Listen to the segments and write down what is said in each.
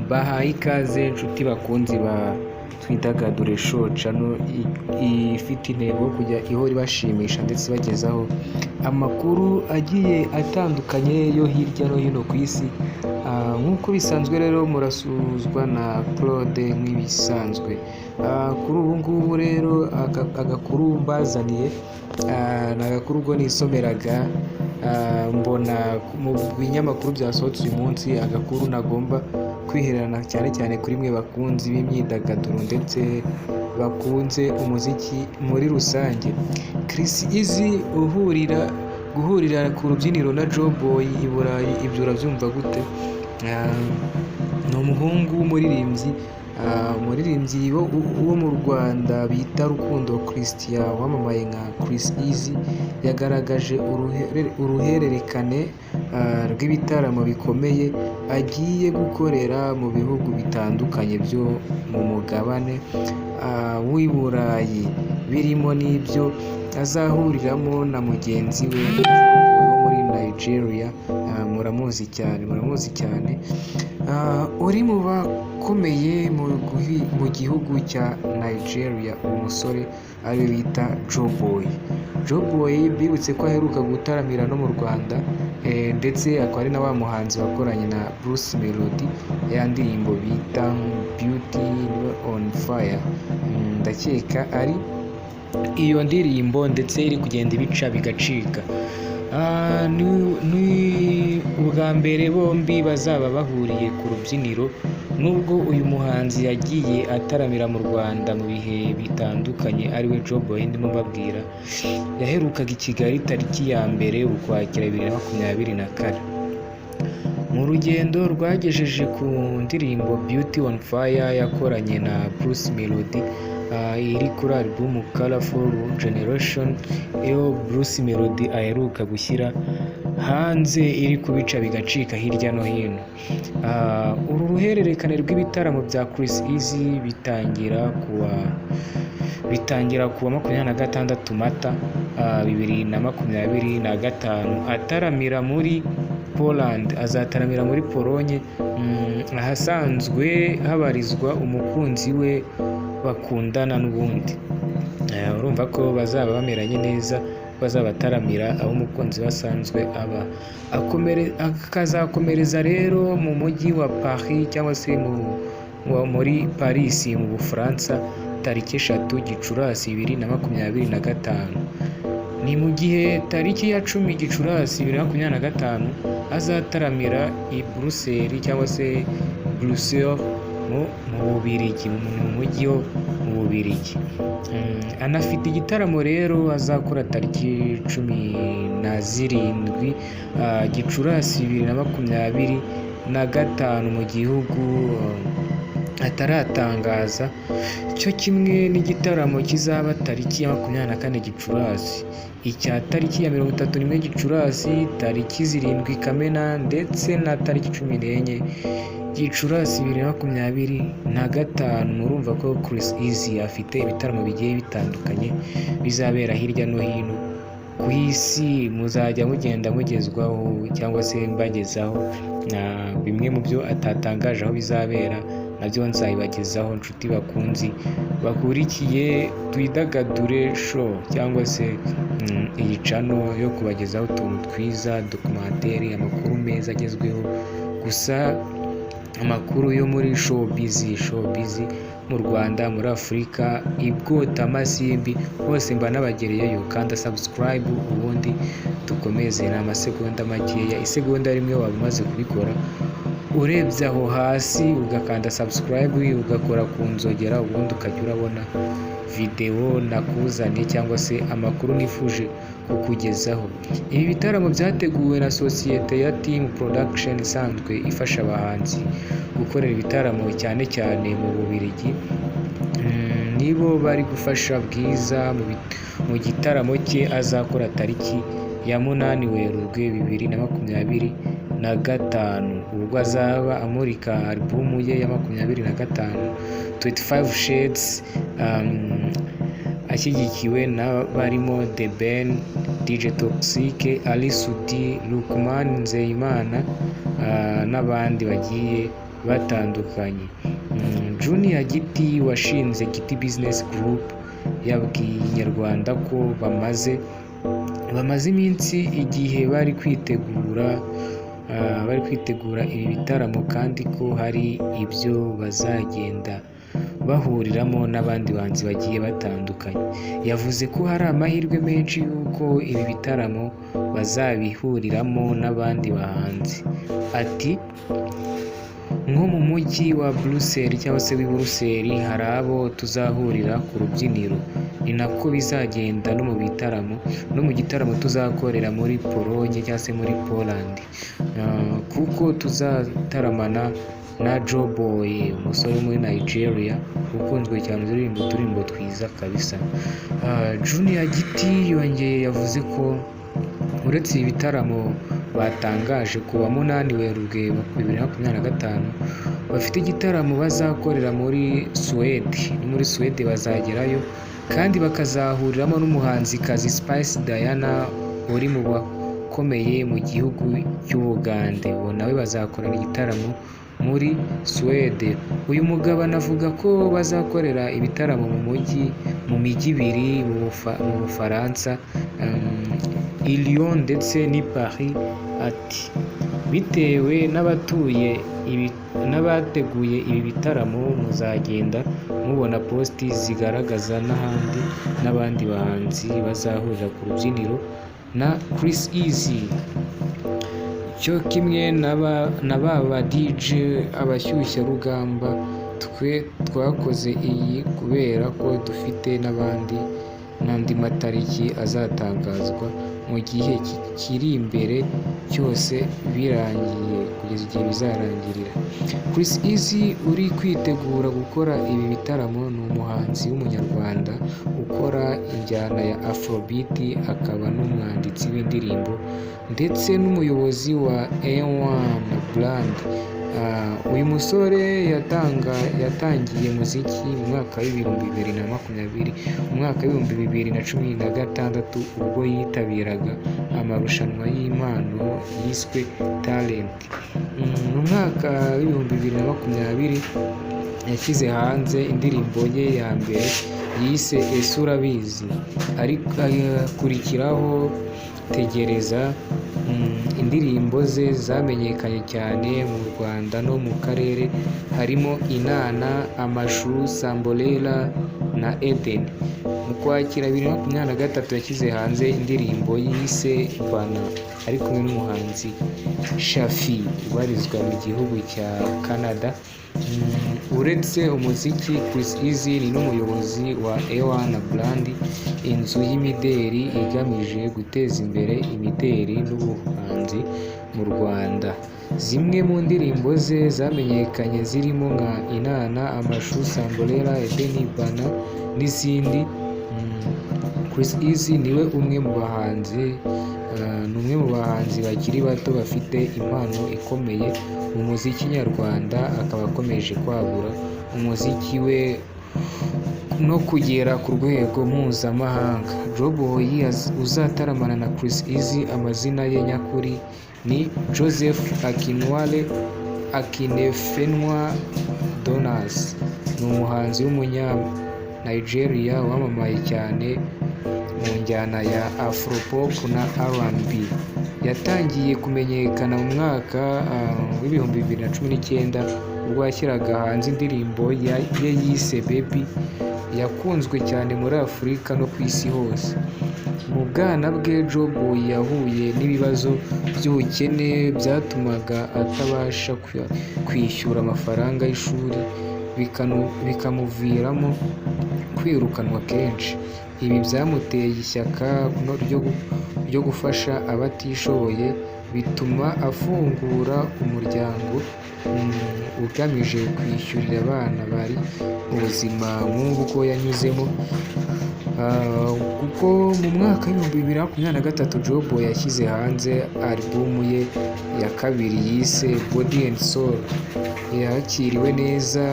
Bahaye ikaze inshuti bakunzi ba Twidagadure Show channel ifite intego yo kujya ihora ibashimisha ndetse ibagezaho amakuru agiye atandukanye yo hirya no hino ku isi. Nk'uko bisanzwe rero, murasuzwa na Claude nk'ibisanzwe. Kuri ubu ngubu rero, agakuru mbazaniye ni agakuru ubwo nisomeraga mbona mu binyamakuru byasohotse uyu munsi, agakuru nagomba kwihererana cyane cyane kuri mwe bakunzi b'imyidagaduro ndetse bakunze umuziki muri rusange. Chris Eazy uhurira guhurira ku rubyiniro na Joeboy i Burayi, ibyo urabyumva gute? Ni umuhungu w'umuririmbyi, umuririmbyi wo mu Rwanda bita Rukundo Christian wamamaye nka Chris Eazy, yagaragaje uruhererekane rw'ibitaramo bikomeye agiye gukorera mu bihugu bitandukanye byo mu mugabane w'i Burayi, birimo n'ibyo azahuriramo na mugenzi we wo muri Nigeria. Muramuzi cyane, muramuzi cyane, uri mu bakomeye mu gihugu cya Nigeria, uwo musore ariwe bita Joeboy. Joeboy bibutse ko aheruka gutaramira no mu Rwanda, ndetse akaba ari na wa muhanzi wakoranye na Bruce Melody ya ndirimbo bita Beauty on Fire. Ndakeka ari iyo ndirimbo ndetse iri kugenda ibica bigacika. Ni ubwa mbere bombi bazaba bahuriye ku rubyiniro, nubwo uyu muhanzi yagiye ataramira mu Rwanda mu bihe bitandukanye, ariwe Joeboy ndimo mbabwira. Yaherukaga i Kigali tariki ya 1 Ukwakira 2024, mu rugendo rwagejeje ku ndirimbo Beauty on Fire yakoranye na Bruce Melody, iri kuri album Colorful Generation, iyo Bruce Melody aheruka gushyira hanze, iri kubica bigacika hirya no hino. Uru ruhererekane rw'ibitaramo bya Chris Eazy bitangira kuwa 26 Mata 2025, ataramira muri Poland, azataramira muri Polonye, ahasanzwe habarizwa umukunzi we bakundana n'ubundi. Urumva ko bazaba bameranye neza, bazabataramira aho umukunzi we asanzwe aba. Akazakomereza rero mu mujyi wa Paris cyangwa se muri Paris mu Bufaransa tariki 3 Gicurasi 2025. Ni mu gihe tariki ya 10 Gicurasi 2025 azataramira i Buruseli cyangwa se Bruxelles mu Bubiligi, mu mujyi wo mu Bubiligi. Anafite igitaramo rero azakora tariki 17 Gicurasi 2025 mu gihugu ataratangaza, cyo kimwe n'igitaramo kizaba tariki ya 24 Gicurasi, icya tariki ya 31 Gicurasi, tariki 7 Kamena ndetse na tariki 14 Gicurasi 2025. Murumva ko Chris Eazy afite ibitaramo bigiye bitandukanye bizabera hirya no hino ku isi. Muzajya mugenda mugezwaho cyangwa se mbagezaho na bimwe mu byo atatangaje aho bizabera, nabyo nzabibagezaho. Inshuti bakunzi bakurikiye Twidagadure Show cyangwa se iyi channel yo kubagezaho utuntu twiza, documentaire, amakuru meza agezweho gusa, amakuru yo muri showbiz, showbiz mu Rwanda, muri Afurika, ibwota amasimbi hose mba nabagereyeyo. Kanda subscribe ubundi dukomeze. Ni amasegonda makeya, isegonda rimwe waba umaze kubikora, urebye aho hasi ugakanda subscribe, ugakora ku nzogera, ubundi ukajya urabona videwo nakuzaniye cyangwa se amakuru nifuje kukugezaho. Ibi bitaramo byateguwe na sosiyete ya Team Production isanzwe ifasha abahanzi gukorera ibitaramo cyane cyane mu Bubiligi. Nibo bari gufasha Bwiza mu gitaramo cye azakora tariki ya 8 Werurwe 2025, ubwo azaba amurika alubumu ye ya 25, 25 Shades, ashyigikiwe n'abarimo The Ben, DJ Toxxyk, Ally Soudy, Lukman Nzeyimana n'abandi bagiye. batandukanye. Junior Giti washinze Giti Business Group yabwiye Inyarwanda ko bamaze iminsi igihe bari kwitegura ibi bitaramo, kandi ko hari ibyo bazagenda bahuriramo n'abandi bahanzi bagiye batandukanye. Yavuze ko hari amahirwe menshi y'uko ibi bitaramo bazabihuriramo n'abandi bahanzi. Ati: "Nko mu mujyi wa Buruseli cyangwa se w'i Buruseli hari abo tuzahurira ku rubyiniro, ni nako bizagenda no mu bitaramo, no mu gitaramo tuzakorera muri Polonye cyangwa se muri Poland, kuko tuzataramana na Joeboy, umusore wo muri Nigeria ukunzwe cyane, uririmba uturirimbo twiza kabisa." Junior Giti yongeye yavuze ko uretse ibi bitaramo batangaje, ku wa 8 Werurwe 2025 bafite igitaramo bazakorera muri Suwede. No muri Suwede bazagerayo kandi bakazahuriramo n'umuhanzikazi Spice Diana uri mu bakomeye mu gihugu cy'Ubugande. Uwo nawe bazakorana igitaramo muri Suwede. Uyu mugabo anavuga ko bazakorera ibitaramo mu mijyi ibiri mu Bufaransa, i Lyon ndetse n'i Paris. Ati: "Bitewe n'abatuye n'abateguye ibi bitaramo, muzagenda mubona post zigaragaza n'ahandi n'abandi bahanzi bazahurira ku rubyiniro na Chriss Eazy, cyo kimwe na ba DJ abashyushyarugamba. Twe twakoze iyi kubera ko dufite n'abandi n'andi matariki azatangazwa mu gihe kiri imbere, cyose birangiye kugeza igihe bizarangirira." Chriss Eazy uri kwitegura gukora ibi bitaramo ni umuhanzi w'umunyarwanda ukora injyana ya Afrobeat, akaba n'umwanditsi w'indirimbo ndetse n'umuyobozi wa A1 Brand. Uyu musore yatangiye muziki mu mwaka wa 2020, mu mwaka wa 2016 ubwo yitabiraga amarushanwa y'impano yiswe Talent. Mu mwaka wa 2020 yashyize hanze indirimbo ye ya mbere yise Ese Urabizi, ariko akurikiraho Tegereza. Indirimbo ze zamenyekanye cyane mu Rwanda no mu karere harimo Inana, Amashu, Sambolera na Eden. Mu Kwakira 2023 yashyize hanze indirimbo yise Bana ari kumwe n'umuhanzi Shafi ubarizwa mu gihugu cya Canada. Uretse umuziki, Chriss Eazy ni n'umuyobozi wa A1 Brand, inzu y'imideli igamije guteza imbere imideli n'ubuhanzi mu Rwanda. Zimwe mu ndirimbo ze zamenyekanye zirimo nka Inana, Amashu, Sambolera, Eden, Bana n'izindi. Chriss Eazy niwe umwe mu bahanzi ni umwe mu bahanzi bakiri bato bafite impano ikomeye mu muziki nyarwanda, akaba akomeje kwagura umuziki we no kugera ku rwego mpuzamahanga. Joeboy uzataramana na Chriss Eazy, amazina ye nyakuri ni Joseph Akinwale Akinfenwa Donus. Ni umuhanzi w'umunya Nigeria wamamaye cyane mu njyana ya Afropop na R&B. Yatangiye kumenyekana mu mwaka wa 2019 ubwo yashyiraga hanze indirimbo ye yise Baby, yakunzwe cyane muri Afurika no ku isi hose. Mu bwana bwe, Joeboy yahuye n'ibibazo by'ubukene byatumaga atabasha kwishyura amafaranga y'ishuri, bikamuviramo kwirukanwa kenshi. Ibi byamuteye ishyaka ryo gufasha abatishoboye, bituma afungura umuryango ugamije kwishyurira abana bari mu buzima nk'ubwo yanyuzemo. Kuko mu mwaka wa 2023 Joeboy yashyize hanze alubumu ye ya kabiri yise Body and Soul, yakiriwe neza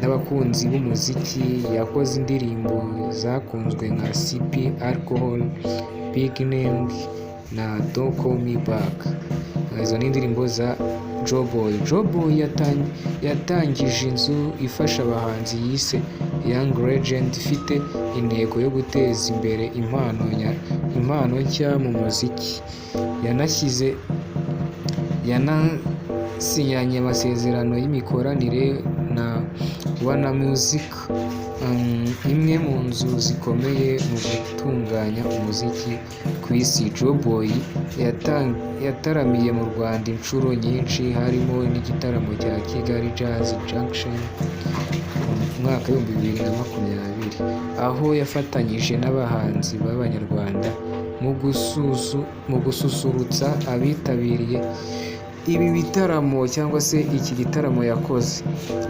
n'abakunzi b'umuziki. Yakoze indirimbo zakunzwe nka Sip Alcohol, Beginning na Don't Call Me Back. Izo ni indirimbo za Joeboy. Joeboy yatangije inzu ifasha abahanzi yise Young Legend, ifite intego yo guteza imbere impano nshya mu muziki. Yanasinyanye amasezerano y'imikoranire na Warner Music, imwe mu nzu zikomeye mu gutunganya umuziki ku isi. Joeboy yataramiye mu Rwanda inshuro nyinshi, harimo n'igitaramo cya Kigali Jazz Junction mu mwaka w'2020, aho yafatanyije n'abahanzi b'Abanyarwanda mu gususurutsa abitabiriye ibi bitaramo cyangwa se iki gitaramo yakoze.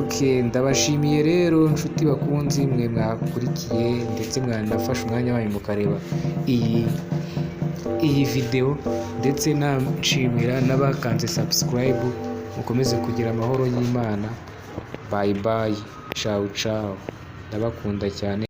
Okay, ndabashimiye rero nshuti bakunzi mwe mwakurikiye ndetse mwanafashe umwanya wanyu mukareba iyi video, ndetse nshimira n'abakanze subscribe. Mukomeze kugira amahoro y'Imana. Bye bye, ciao ciao, ndabakunda cyane.